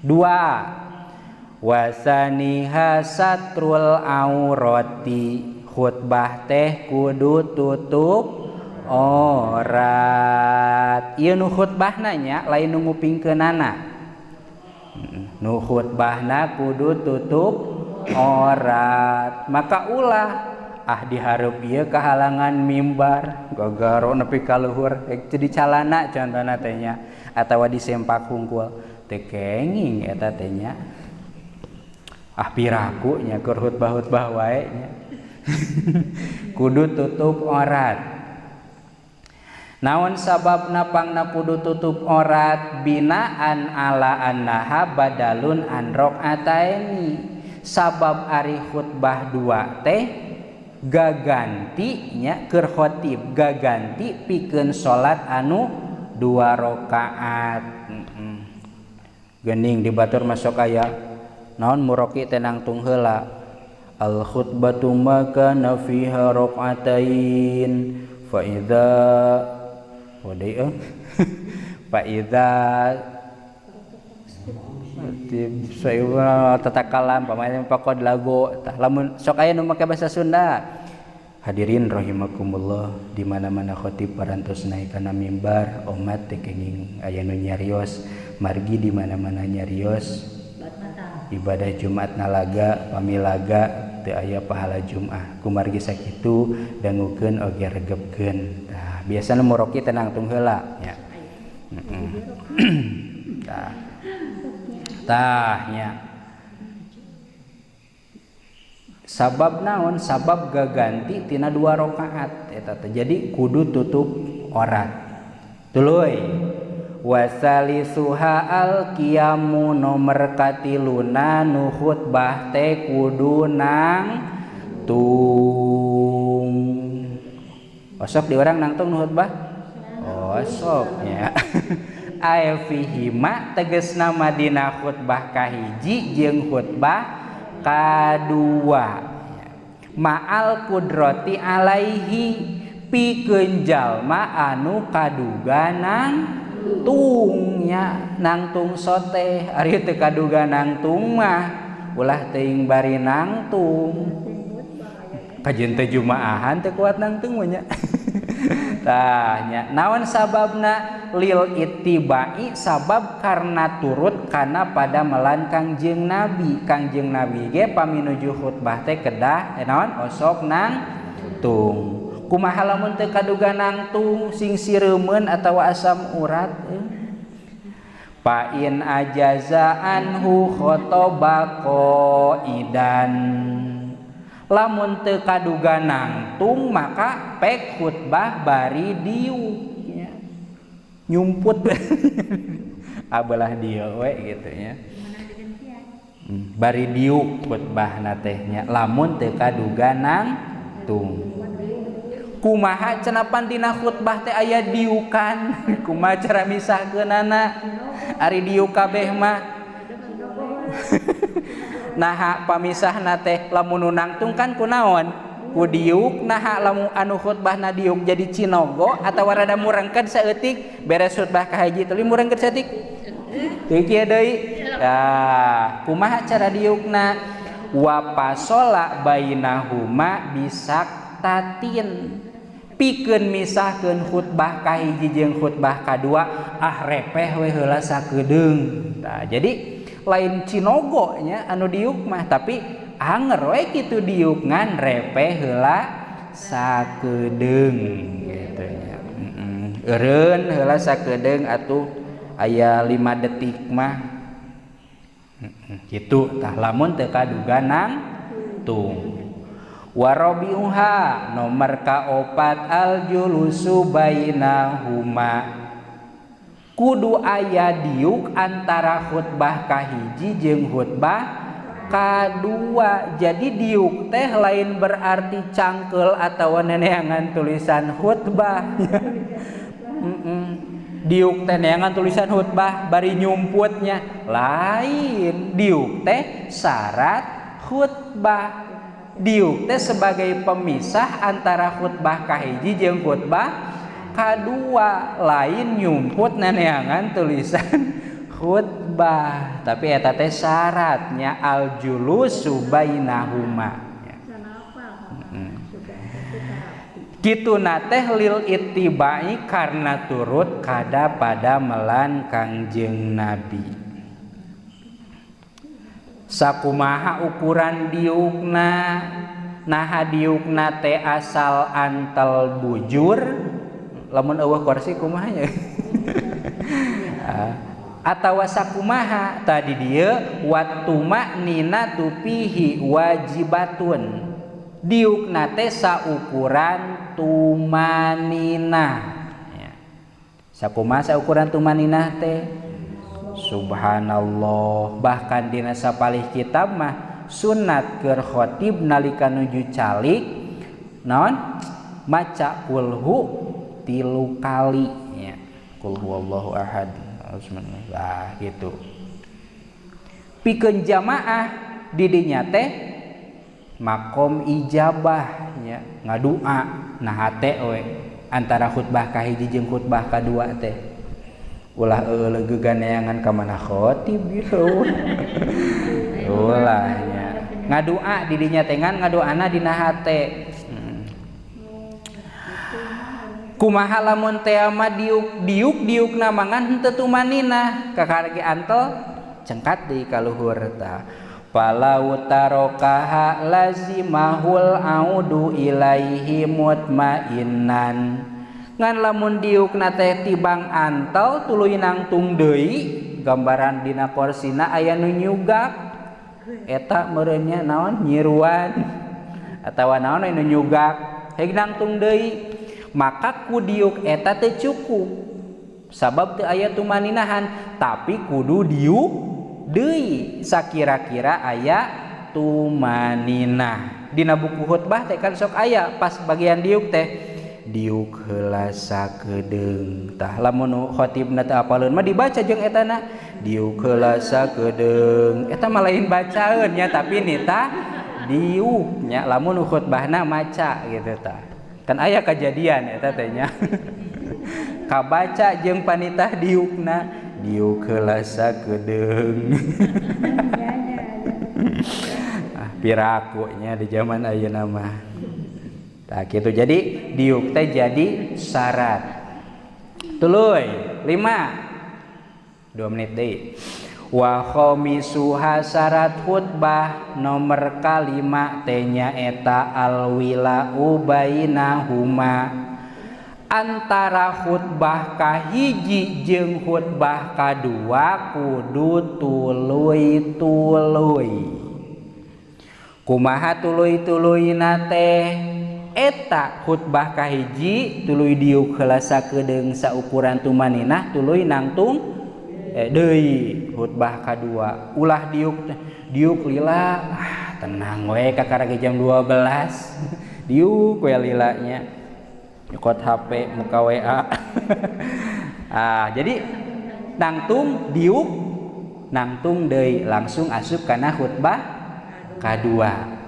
Dua, wasaniha satrul aurati, khutbah teh kudu tutup aurat. Ieu nu khutbahna nya lain nu ngupingkeunana. Nu khutbahna kudu tutup aurat. Maka ulah ah dihareup ieu kahalangan mimbar gagaro nepi ka luhur jadi calana contohna teh nya atawa disempak hungkul teu kenging eta teh nya. Ah piraku nya keur khutbah-khutbah wae nya. Kudu tutup aurat. Naon sababna pangna kudu tutup aurat? Binaan ala annaha badalun an rakaataini. Sabab ari khutbah dua teh gaganti nya keur khotib, gaganti pikeun salat anu dua rakaat. Geuning di batur masuk aya naon muroki teh nangtung heula al khutbatu ma kana fiha rakaatain fa idza wadai fa idza tatakalam pamain pakod lagu tah lamun sok aya nu make bahasa Sunda. Hadirin rahimakumullah, di mana-mana khotib parantos naik kana mimbar omat teh kenging aya nu nyarios margi di mana-mana nyarios ibadah Jumat nalaga pamilaga teu aya pahala Jumat kumargi sakitu dangukeun oge regepkeun. Tah biasana muroki teh nangtung heula nya. Tah tah nya. Sabab naon? Sabab gaganti tina dua rakaat eta teh. Jadi kudu tutup aurat. Tuluy wasalisuha al qiyamu nomor katiluna nu khutbah teh kudu nangtung. Osok di urang nangtung nu khutbah? Osok nya. Ae fihima tegasna dina khutbah kahiji jeung khutbah kadua. Ma'al kudrati alaihi pikeun jalma anu kaduga nangtung nya, nangtung soteh. Ari teu kaduga nangtung mah ulah teuing bari nangtung. Kajeun teh jumaahan teu kuat nangtung mah nya. Tah nya, naon sababna? Lil ittibai, sabab karena turut kana pada melan Kangjeng Nabi. Kangjeng Nabi ge paminuju khutbah teh kedah naon osok nangtung. Kumaha lamun teu kaduga nangtung sing sireumeun atawa asam urat? Fa in ajaza anhu khotoba qaidan. Lamun teu kaduga nangtung maka pek khutbah bari diuk nya. Nyumput abelah dia we gitu nya. Bari diuk khutbahna teh nya lamun teu kaduga nangtung. Kumaha cenapan dina khutbah teh aya diukan? Kumaha cara misahkeunana? Ari diuk kabeh mah. Naha pamisahna teh lamun nu nangtung kan kunaon? Ku diuk. Naha lamun anu khutbahna diuk jadi cinogo atawa rada murengkeun saeutik beres khutbah ka hiji tuluy murengkeun saeutik. Teu kieu deui. Tah, kumaha cara diukna? Wa pasola bainahuma bisaktatin. Pikeun misahkeun khutbah kahiji jeung khutbah kadua ah repeh we heula sakedeung. Tah, jadi lain cinogo nya anu diuk mah tapi anger we kitu diuk ngan repeh heula sakedeung gitu nya. Eureun heula sakedeung atuh aya 5 detik mah. Kitu tah lamun teu kaduga nangtung. Warabiuha nomor kaopat al julusu bainahuma. Kudu aya diuk antara khutbah kahiji jeung khutbah kadua. Jadi diuk teh lain berarti cangkel atau neneangan tulisan khutbah. Diuk teh neangan tulisan khutbah bari nyumputnya lain. Diuk teh syarat khutbah. Diuk teh sebagai pemisah antara khutbah kahiji jeung khutbah kadua, lain nyumput neneangan tulisan khutbah. khutbah, tapi eta teh syaratnya al julusu bainahuma. Kitu na teh lil ittibai karena turut kada pada melan Kangjeng Nabi. Sakumaha ukuran diukna, naha diukna teh asal antel bujur, lamun eueuh kursi kumaha nya. Atawa sakumaha tadi dieu watuma nina tupihi wajibatun. Diukna teh saukuran tumaninah. Sakumaha saukuran tumaninah teh? Subhanallah, bahkan dina sapalih kitab mah sunat keur khotib nalika nuju calik naon maca kulhu 3 kali ya. Qul huwallahu ahad. Lah gitu. Pikeun jamaah didinya teh makom ijabah nya, ngadua nah hate we antara khutbah kahiji jeung khutbah kadua teh. Ulah eueuh neangan ka mana khotib gitu. Ulah nya. Ngadua didinya teh ngan ngadoana dina hate. Kumaha lamun teh mah diuk diuk diukna mangan henteu tumaninah kakaragi antel cengkat deui ka luhur tah. Falau tarokaha lazimahul audu ilaihi mutmainnan. Ngan lamun diukna teh tibang antel tuluy nangtung deui gambaran dina korsina aya nu nyugak eta meureun nya naon nyiruan atawa naon anu nyugak heg nangtung deui maka ku diuk eta teh cukup sabab teu aya tumaninahan tapi kudu diuk deui sakira-kira aya tumaninah. Dina buku khutbah teh kan sok aya pas bagian diuk teh diuk heula sakedeung tah lamun khotibna teu apaleun mah dibaca jeung etana diuk heula sakedeung eta mah lain bacaeun nya tapi nita diuk nya lamun khutbahna maca gitu tah kan aya kajadian eta teh nya kabaca jeung panitah diukna diuk heula sakedeung. Ah piraku nya di zaman ayeuna mah. Tah kitu jadi diuk teh jadi syarat. Tuluy 5 2 menit deui. Wa khamisuha syarat khutbah nomor kalima teh nyaeta alwila'u bainahuma. Antara khutbah kahiji jeung khutbah kadua kudu tuluy-tuluy. Kumaha tuluy-tuluyna teh? Eta khutbah kahiji tuluy diuk heula sakedeung saukuran tumaninah tuluy nangtung deui khutbah kadua. Ulah diuk diuk lila ah tenang we kakara ge jam 12 diuk we lila nya nyokot HP muka WA. Ah jadi nangtung diuk nangtung deui langsung asup kana khutbah kadua.